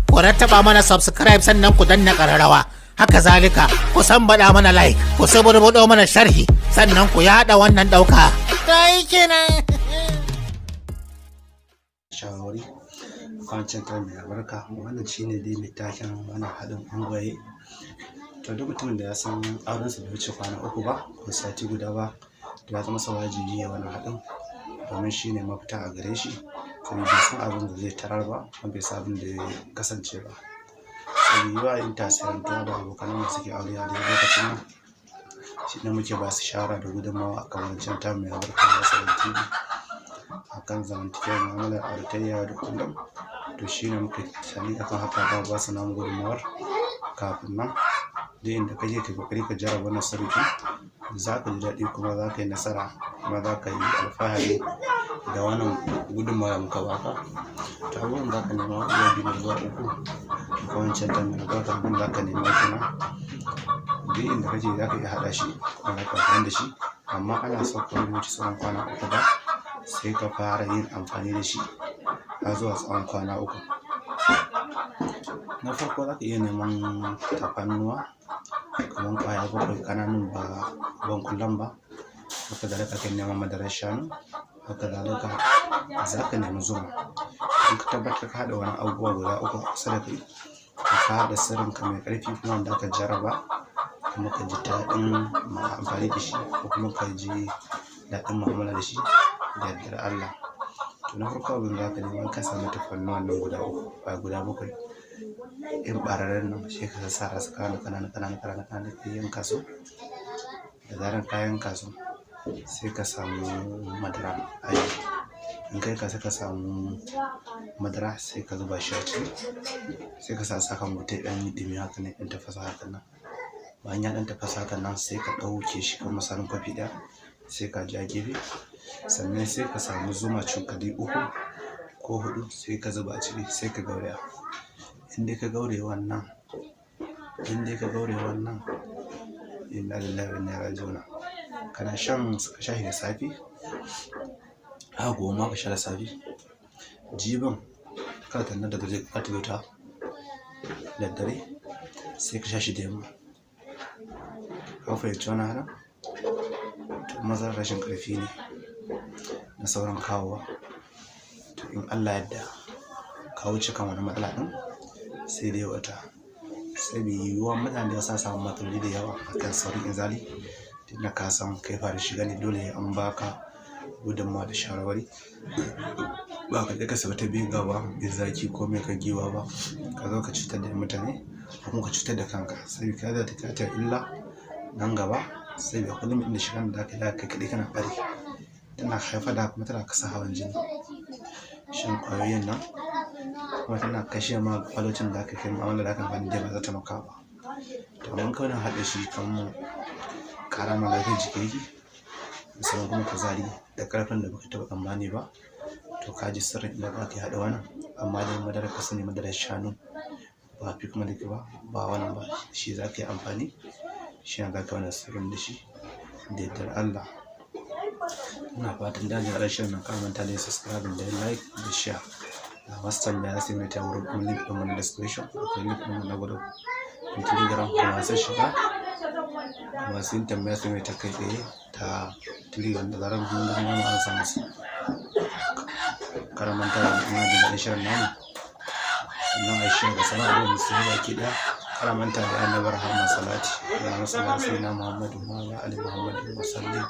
Ku rattaba mana subscribe, sannan ku danna ƙararrawa. Haka zalika, ku san baɗa mana like, ku suburbuɗo mana sharhi, sannan ku yaɗa wannan ɗauka. Ta yi kenan. Shawarwari kwancin ta mai albarka. Wannan shine dai mai taken wannan haɗin angwaye. To, duk mutumin da ya san aurensa bai wuce kwana 3 ba ko sati guda ba, to ya zama masa wajibi ya wannan haɗin, domin shine mafita a gare shi, saboda bai san abin da zai tarar ba kuma bai san abin da ya kasance ba. Saboda yawa yin tasirantuwa da abokanan da suke aure a daidai lokacin nan, shi ne muke ba su shawara da gudunmawa akan wancan ta mai albarka na Salam TV akan zamantakewar mu'amalar auratayya da kullum. To, shi ne muke tunani akan haka, ba su namu gudunmawar. Kafin nan, duk inda kake, ka kokari ka jarraba wannan sirri, za ka ji daɗi kuma za ka yi nasara, kuma za ka yi alfahari da wannan gudunmawa da muka baka. To, abubuwan za ka nema zuwa biyu zuwa uku ka wancan ta mai albarka, abin da ka nema kenan. Duk inda kake, za ka iya haɗa shi kuma za ka amfani da shi, amma ana so ka wuce tsawon kwana 3 ba, sai ka fara yin amfani da shi har zuwa tsawon kwana 3. Na farko, za ka iya neman tafarnuwa kamar ƙwaya bakwai, ƙananun ba ban kullum ba. Haka zalika, ka neman madarar shanu. Haka zalika, za ka nemi zuma. In ka tabbatar ka haɗa wani abubuwa guda uku a kusa da kai, to ka haɗa sirrinka mai ƙarfi kuma wanda aka jarraba, kuma ka ji daɗin amfani da shi ko kuma ka ji daɗin mu'amala da shi da yardar Allah. To, na farko, abin da za ka nema, ka samu tafarnuwan nan guda uku ba guda bakwai, in ɓararren nan, sai ka sassara su ƙanana ƙanana ƙanana ƙanana ƙanana, ka yanka su. Da zarar ka yanka su, sai ka samu madara a yi in kai ka sai ka samu madara, sai ka zuba shi a ciki, sai ka sa kan wuta ya ɗan yi ɗumi haka nan, ɗan tafasa haka nan. Bayan ya ɗan tafasa haka nan, sai ka ɗauke shi kamar misalin kofi ɗaya, sai ka ajiye a gefe. Sannan sai ka samu zuma cokali uku ko huɗu, sai ka zuba a ciki, sai ka gauraya. In dai ka gauraya wannan, inna lillahi wa inna ilaihi raji'un. Kana shan, ka sha shi da safe, haka gobe ma ka sha da safe, jibin ka tanna da dare ka ta wuta da dare, sai ka sha shi da yamma. Ka fahimci wannan haɗin? To, matsalar rashin ƙarfi ne na saurin kawowa. To, in Allah yadda ka wuce kan wani matsala ɗin, sai dai wata. Saboda yiwuwar mutane da suna samun matsaloli da yawa akan saurin inzali, tunda ka san kai fara shiga ne, dole an baka gudunmawa da shawarwari. Ba ka je ka sayi wata vinegar ba mai zaki ko mai kagewa ba, ka zo ka cutar da mutane ko kuma ka cutar da kanka. Saboda ka za ta illa nan gaba, saboda kullum inda shigan da zaka yi kai kaɗai kana ɓari. Tana haifar da kuma tana kasa hawan jini. Shan ƙwayoyin nan kuma tana kashe ma kwalocin da aka kai mu'amala da aka amfani da ba za ta maka ba. To, amma kawai na haɗe shi kamar ƙara ma lafiyar jiki yake, musamman kuma kuzari da ƙarfin da baka taɓa tsammani ba. To, ka ji sirrin inda za ka yi haɗa wannan, amma dai madarar ka sani madarar shanu ba Peak Milk ba, ba wannan ba, shi za ka yi amfani. Shi ne za ka wannan sirrin da shi da yardar Allah. Ina fatan da jin daɗin shirin nan, kar manta da subscribe da like da share. Ga masu tambaya za su yi mana ta wurin link ɗin mu na description. Akwai link ɗin mu na group ɗin Telegram ga masu shiga. Masu yin tambaya su mai ta kai tsaye ta Telegram, da zarar mun gama mu amsa musu. Kar manta da ina jin daɗin shirin namu. Sannan a share ga sauran al'ummar musulmi baki ɗaya. Kar manta da Annabi Rahama salati. Allahumma salli ala sayyidina Muhammadin wa ala ali Muhammadin wa sallim.